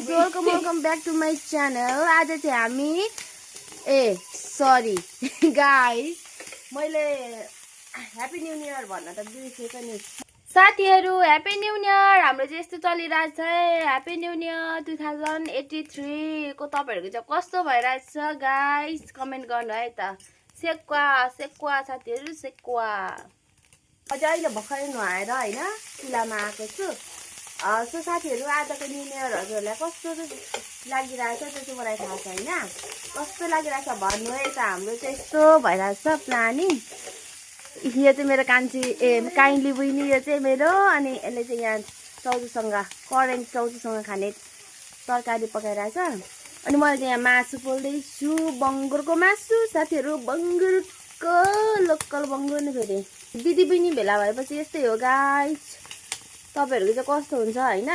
Guys welcome back to my channel. आज चाहिँ हामी सरी गाइज मैले ह्याप्पी न्यू इयर भन्न त बिर्सेको नि। साथीहरू ह्याप्पी न्यू इयर। हाम्रो चाहिँ यस्तो चलिरहेछ ह्याप्पी न्यू इयर 2083 को। तपाईँहरूको चाहिँ कस्तो भइरहेछ गाइज कमेन्ट गर्नु है त। सेक्वा सेक्वा साथीहरू सेक्वा। अझै अहिले भर्खरै नुहाएर होइन चुलामा आएको छु। सो साथीहरू आजको न्यू इयर हजुरहरूलाई कस्तो लागिरहेछ त्यो चाहिँ मलाई थाहा छ होइन। कस्तो लागिरहेछ भन्नु है त। हाम्रो चाहिँ यस्तो भइरहेछ प्लानिङ। यो चाहिँ मेरो कान्छी काइन्डली बहिनी, यो चाहिँ मेरो। अनि यसले चाहिँ यहाँ चाउचोसँग करेन्ट चाउचोसँग खाने तरकारी पकाइरहेछ। अनि मैले चाहिँ यहाँ मासु पोल्दैछु, बङ्गुरको मासु साथीहरू। बङ्गुरको लोकल बङ्गुर नि फेरि। दिदी बहिनी भेला भएपछि यस्तै हो गाइस। तपाईँहरूको चाहिँ कस्तो हुन्छ होइन।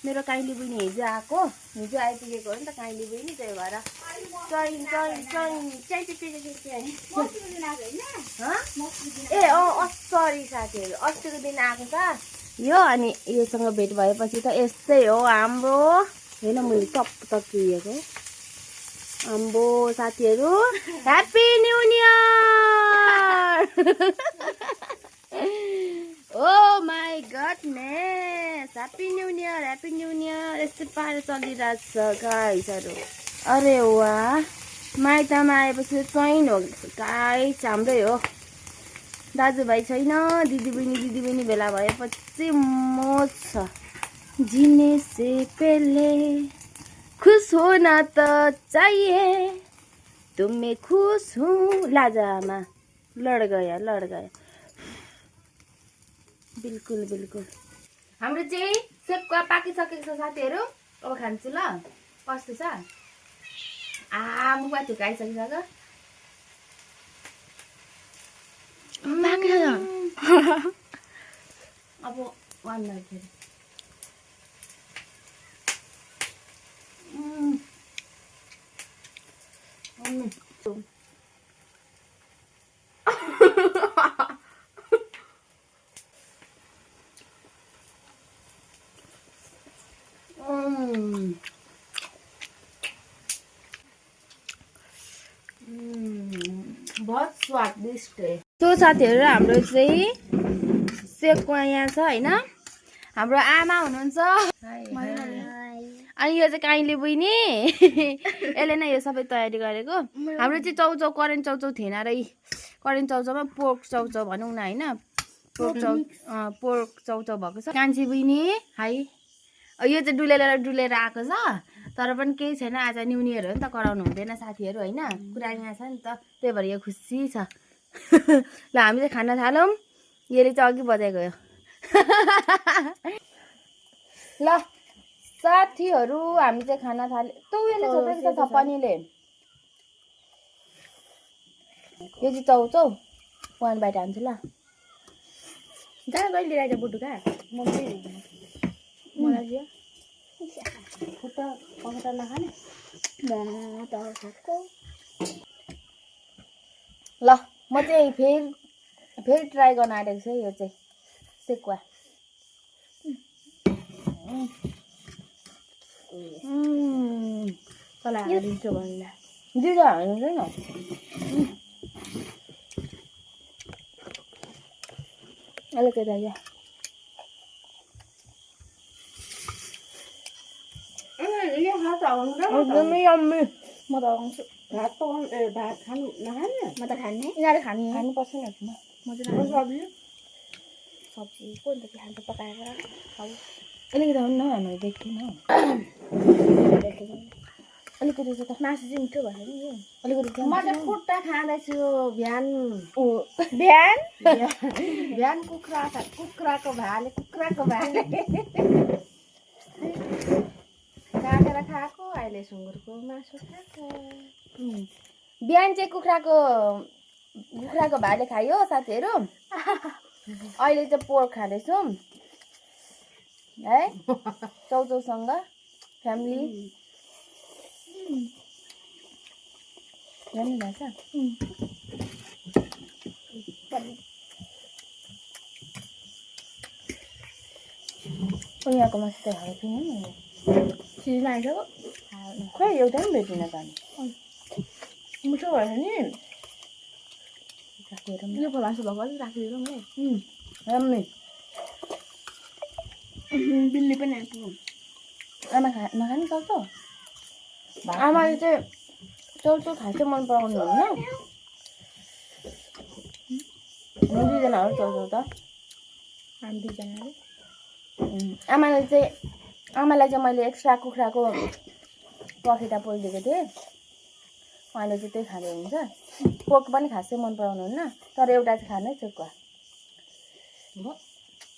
मेरो काइन्डली बहिनी हिजो आएको, हिजो आइपुगेको हो नि त काइन्डली बहिनी, त्यही भएर सरी साथीहरू अस्तिको दिन आएको छ यो। अनि योसँग भेट भएपछि त यस्तै हो हाम्रो। होइन मैले तकिएको आम्बो साथीहरू happy new year. Oh my goodness happy new year happy new year. यस्तै पारेर चलिरहेछ गाइसहरू। अरे वाह माइतमा आएपछि चैन हो गाइस हाम्रै हो। दाजुभाइ छैन, दिदी बहिनी भेला भएपछि मोज छ। जीने से पहले खुश होना त चाहिए, तुम्हें खुश हूँ। लाजामा लड गया बिल्कुल बिल्कुल। हाम्रो चाहिँ सेक्वा पाकिसकेको छ साथीहरू। अब खान्छु ल। कस्तो छ मुखमा थुकाइसकिसक्यो। अब वान मिनट फेरि। बहुत स्वादिष्ट है। तो साथीहरू हाम्रो चाहिँ सेक्वा यहाँ छ होइन। हाम्रो आमा हुनुहुन्छ अनि यो चाहिँ काइन्डली बहिनी। यसले नै यो सबै तयारी गरेको। हाम्रो चाहिँ चाउचाउ करेन्ट चाउचाउ थिएन र करेन्ट चाउचाउमा पोर्क चाउचाउ भनौँ न होइन। पोर्क चाउचाउ भएको छ। कान्छी बहिनी हाई। यो चाहिँ डुलेर आएको छ तर पनि केही छैन। आज न्यू इयर हो नि त, कराउनु हुँदैन साथीहरू होइन। कुरा यहाँ छ नि त, त्यही भएर यो खुसी छ। ल हामी चाहिँ खाना थालौँ। यसले चाहिँ अघि बजाएको हो। ल साथीहरू हामी चाहिँ खाना थाले। तँ उयोले छोपेको छ थपनीले। यो चाहिँ चाउचाउ वान बाइट हान्छु ल। जहाँ कहिले लिएर बुटु कहाँ मलाई खुट्टा पखेटा नखाने ल। म चाहिँ फेरि ट्राई गर्न आँटेको छु यो चाहिँ सेक्वा। तँलाई हालिदिन्छु भन्दा दुईवटा हाल्नु छैन। अलिकति यहाँ एकदमै यम्मी। म त आउँछु। भात खानु नखाने? म त खाने। यिनीहरू खानुपर्छ नि। म चाहिँ सब्जी को अन्त के खान्छ पकाएर खाऊ। अलिकति हुन्न हामीले देख्दैन हौ। अलिकति त मासु चाहिँ मिठो भयो नि। यो अलिकति म चाहिँ खुट्टा खाँदैछु बिहान बिहान कुखुराको भाले काटेर खाएको। अहिले सुँगुरको मासु खाएको। बिहान चाहिँ कुखुराको भाले खायो साथीहरू। अहिले चाहिँ पोर्क खाँदैछौँ है चाउचाउसँग फ्यामिली। राम्रो लाग्छ। यहाँको मासु त खाएको थिएन। चिज आएछ खै एउटा पनि भेटिन त अनि मिठो भएछ नि राखेर यो फलासो भएको अलिक राखिदिनु नि राम्रै बिल्ली पनि आएको आमा नखानु सक्छ आमाले चाहिँ चौचौ खासै मन पराउनुहुन्न दुईजना हो चौचौ त हामी दुईजनाले आमालाई चाहिँ मैले एक्स्ट्रा कुखुराको पखेटा पोलिदिएको थिएँ उहाँले चाहिँ त्यही खाँदै हुन्छ पोर्क पनि खासै मन पराउनुहुन्न तर एउटा चाहिँ खानै चुक्वा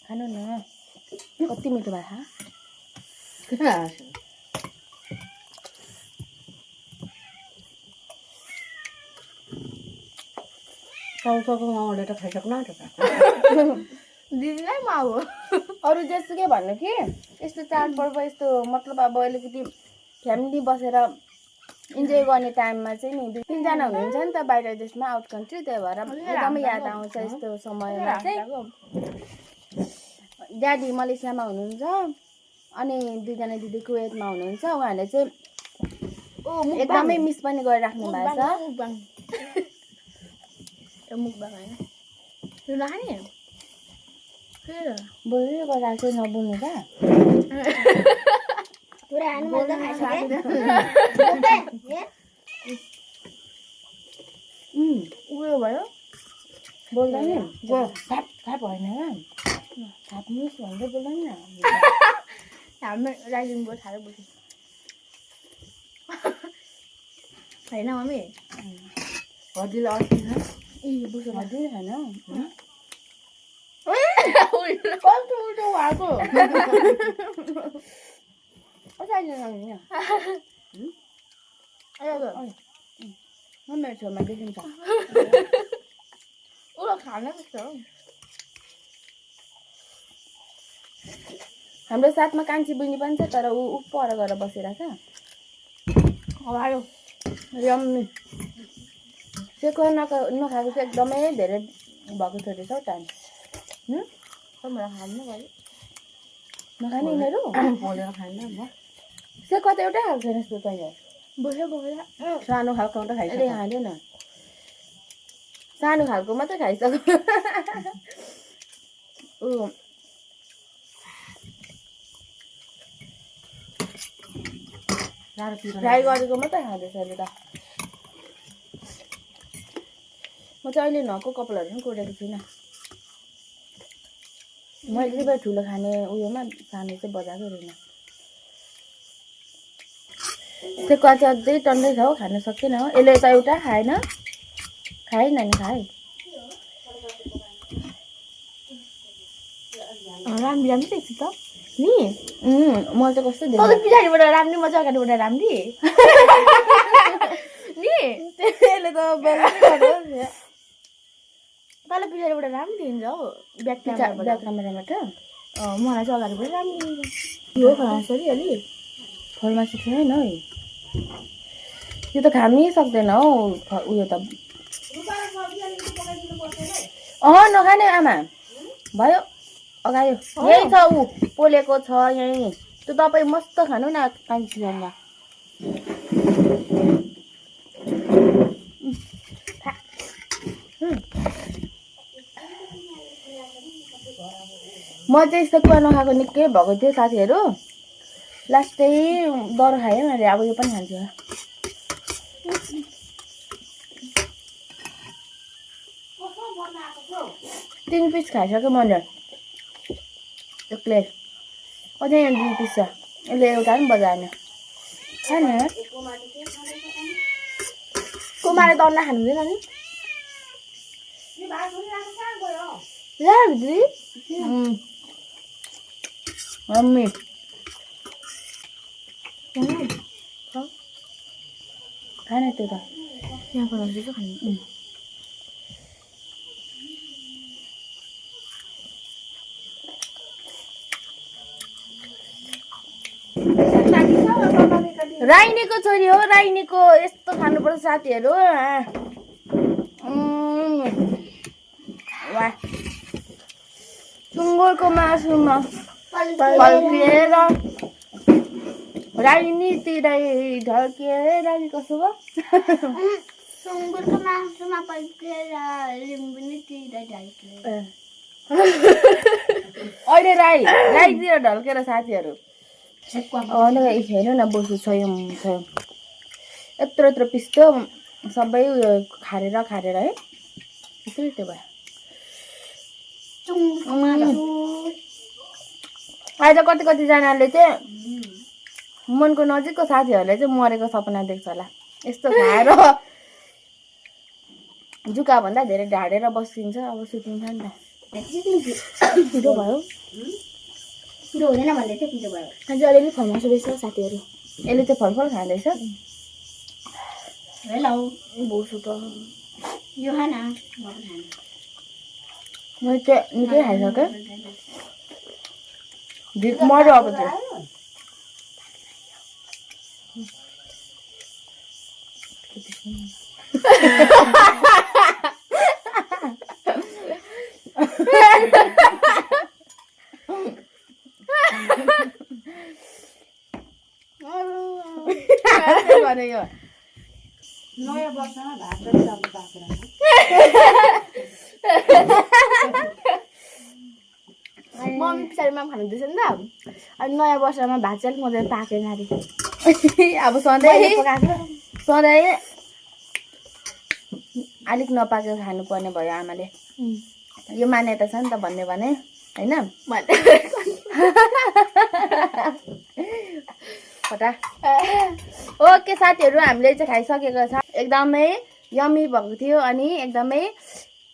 खानु न कति मिठो भयो चौचौको माउले त खाइसक्नु आँट्यो त दिदीलाई म अब अरू जेसुकै भन्नु कि यस्तो चाडपर्व यस्तो मतलब अब अलिकति फ्यामिली बसेर इन्जोय गर्ने टाइममा चाहिँ नि 2-3 जना हुनुहुन्छ नि त बाहिर देशमा आउट कन्ट्री त्यही भएर एकदमै याद आउँछ यस्तो समयमा चाहिँ ड्याडी मलेसियामा हुनुहुन्छ अनि 2 जना दिदी कुवेतमा हुनुहुन्छ उहाँहरूले चाहिँ एकदमै मिस पनि गरिराख्नु भएको छ मुखबाङ होइन त्यो नखाने बोल्दै गराएको चाहिँ नबोल्नु त उयो भयो बोल्दैन थाप होइन थाप्नुहोस् भन्दै बोल्दैन हामी राइडिङको थालेर बस्यो होइन मम्मी हर्दीले अर्की छ ए बुझ्नु हर्दी छैन कस्तो उल्टो भएको मेरो छेउमा देखिन्छ उसलाई खान जस्तो हाम्रो साथमा कान्छी बहिनी पनि छ तर ऊ पर गएर बसिरहेछ आयो यम्मी सेको नखाएको चाहिँ एकदमै धेरै भएको छ रहेछ हौ टाइम मलाई खानु भयो नखाने यिनीहरू बोलेर खान्न म सेको त एउटै खाएको छैन जस्तो तैँले बस्यो बस्यो सानो खालको मात्रै खाइसक्यो खाँदैन सानो खालको मात्रै खाइसक्यो ऊ फ्राई गरेको मात्रै खाँदैछ अहिले त म चाहिँ अहिले नको कपालहरू पनि कोरेको छुइनँ मैले चाहिँ ठुलो खाने उयोमा सानो चाहिँ बजाएको रहेन सेकुवा चाहिँ अझै टन्डै छ हौ खान सक्दैन हो यसले त एउटा खाएन खाएन नि खाए राम्री राम्री देख्छु त नि म चाहिँ कस्तो तँ त पछाडिबाट राम्री म चाहिँ अगाडिबाट राम्री नि त्यसले त तँलाई पछाडिबाट राम्री हुन्छ हौ ब्याक क्यामेराबाट मलाई चाहिँ अगाडिबाट राम्री हुन्छ यो खलासरी अलि फलमा छैन है यो त खानै सक्दैन हौ उयो त नखाने आमा भयो अगायो यही छ ऊ पोलेको छ यहीँ त्यो तपाईँ मस्त खानु न कान्छीसँग म चाहिँ सेकुवा नखाएको निकै भएको थियो साथीहरू लास्टै डर खाएँ मैले अब यो पनि खान्छु 3 पिस खाइसक्यो मैले एक्लै अझै यहाँ 2 पिस छ यसले एउटा पनि बजाएन खाने कुमारले त अन्डा खानु हुँदैन नि दिदी मम्मी खाने त्यो त यहाँ बनाउँछु चाहिँ खानु राइनीको छोरी हो राइनीको यस्तो खानुपर्छ साथीहरू वाह सुँगुरको मासुमा फल्किएर रानी तिरै ढल्के रानी कसो भयो सुँगुरको मासुमा पल्केर लिम्बू नि तिरै ढल्के अहिले राईतिर ढल्केर साथीहरू हेर्नु न बोसु स्वयं यत्रो पिस्तो सबै उयो खारेर है त्यो भयो आज कतिजनाले चाहिँ मनको नजिकको साथीहरूले चाहिँ मरेको सपना देख्छ होला यस्तो खाएर जुका भन्दा धेरै ढाडेर बसिन्छ अब सुतिन्छ नि त छिटो भयो छिटो हुँदैन भन्दै थियो छिटो भयो आज अलिअलि फर्माउँछु रहेछ साथीहरू यसले चाहिँ फलफल खाँदैछ हेलो बोसु त यो खान मैले चाहिँ निकै खाइसकेँ ढिक मर्यो अब चाहिँ भनेको नयाँ वर्षमा भात र चामल पाकेर मम्मी पछाडिमा पनि खानुहुँदैछ नि त अनि नयाँ वर्षमा भात चाहिँ अलिक मजाले पाकेन अरे अब सधैँ अलिक नपाकेको खानुपर्ने भयो आमाले यो मान्यता छ नि त भन्ने भने होइन ओके साथीहरू हामीले चाहिँ खाइसकेको छ एकदमै यम्मी भएको थियो अनि एकदमै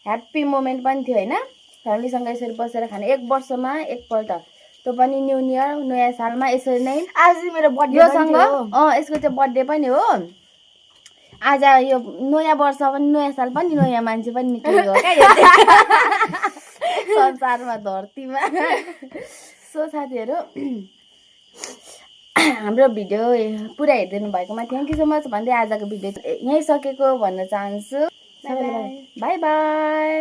ह्याप्पी मोमेन्ट पनि थियो होइन फ्यामिलीसँग यसरी बसेर खाने 1 वर्षमा एकपल्ट त्यो पनि न्यू इयर नयाँ सालमा यसरी नै आज मेरो बर्थडे योसँग यसको चाहिँ बर्थडे पनि हो आज यो नयाँ वर्ष पनि नयाँ साल पनि नयाँ मान्छे पनि निक्लियो क्या संसारमा धरतीमा सो साथीहरू हाम्रो भिडियो पुरा हेरिदिनु भएकोमा थ्याङ्क यू सो मच भन्दै आजको भिडियो यहीँ सकेको भन्न चाहन्छु बाई बाई